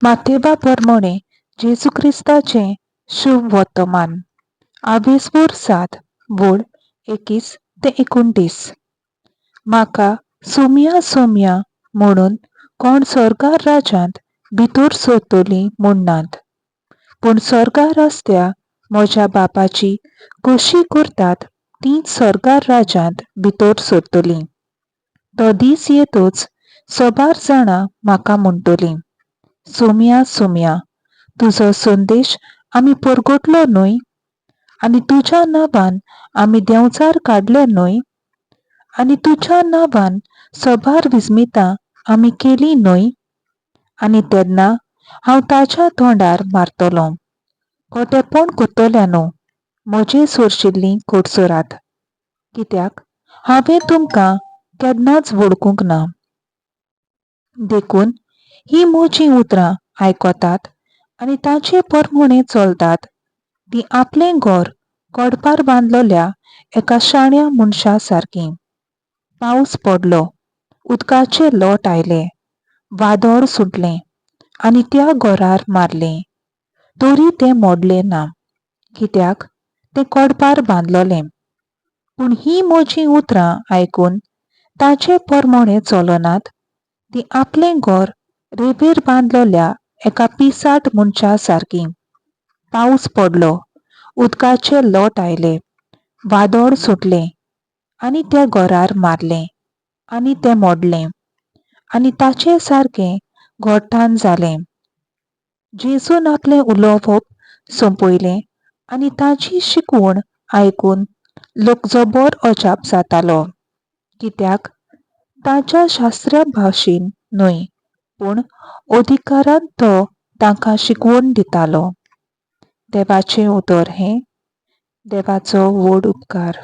मातेवा परमोणे जेजू क्रिस्ताचें शुभ वर्तमान आवेसपूर 7 वळ 21 ते 29. म्हाका सोमया सोमया म्हणून कोण सोर्गार राज्यांत भितर सरतलीं म्हणनात, पूण सोर्गार आसत्या म्हज्या बापाची खोशी करतात तींच सोर्गार राज्यांत भितर सरतलीं. तो दीस येतच सोबार जाणां म्हाका म्हणटलीं, सोमया सोमया, तुजो संदेश आमी परगटलो न्हय, आनी तुज्या नांवान आमी देंवचार काडले न्हय, आनी तुज्या नांवान सोबार विस्मितां आमी केलीं न्हय? आनी तेन्ना हांव ताच्या तोंडार मारतलों, खोटेपण करतल्यानो, म्हजे सोरशिल्लीं कडसरात, कित्याक हांवें तुमकां केन्नाच वळखूंक ना. देखून हीं म्हजीं उतरां आयकतात आनी ताचे परमोणे चलतात तीं आपलें घर कोडपार बांदलेल्या एका शाण्या मनशा सारकीं. पावस पडलो, उदकाचे लोट आयले, वादळ सुटलें आनी त्या घरार मारलें, तरी तें मोडलें ना, कित्याक तें कोडपार बांदलेलें. पूण हीं म्हजीं उतरां आयकून ताचे परमोणे चलनात तीं आपलें घर रेंवेर बांदलेल्या एका पिसाट मनशा सारकीं. पावस पडलो, उदकाचे लोट आयले, वादळ सुटलें आनी त्या घरार मारलें आनी तें मोडलें आनी ताचें सारकें घोटान जालें. जेजून आपलें उलोवप सोंपयलें आनी ताची शिकवण आयकून लोक जबर अजाप जातालो, कित्याक ताच्या शास्त्रा भाशेन न्हय, पूण अधिकारान तो तांकां शिकवण दितालो. देवाचें उतर हें देवाचो व्हड उपकार.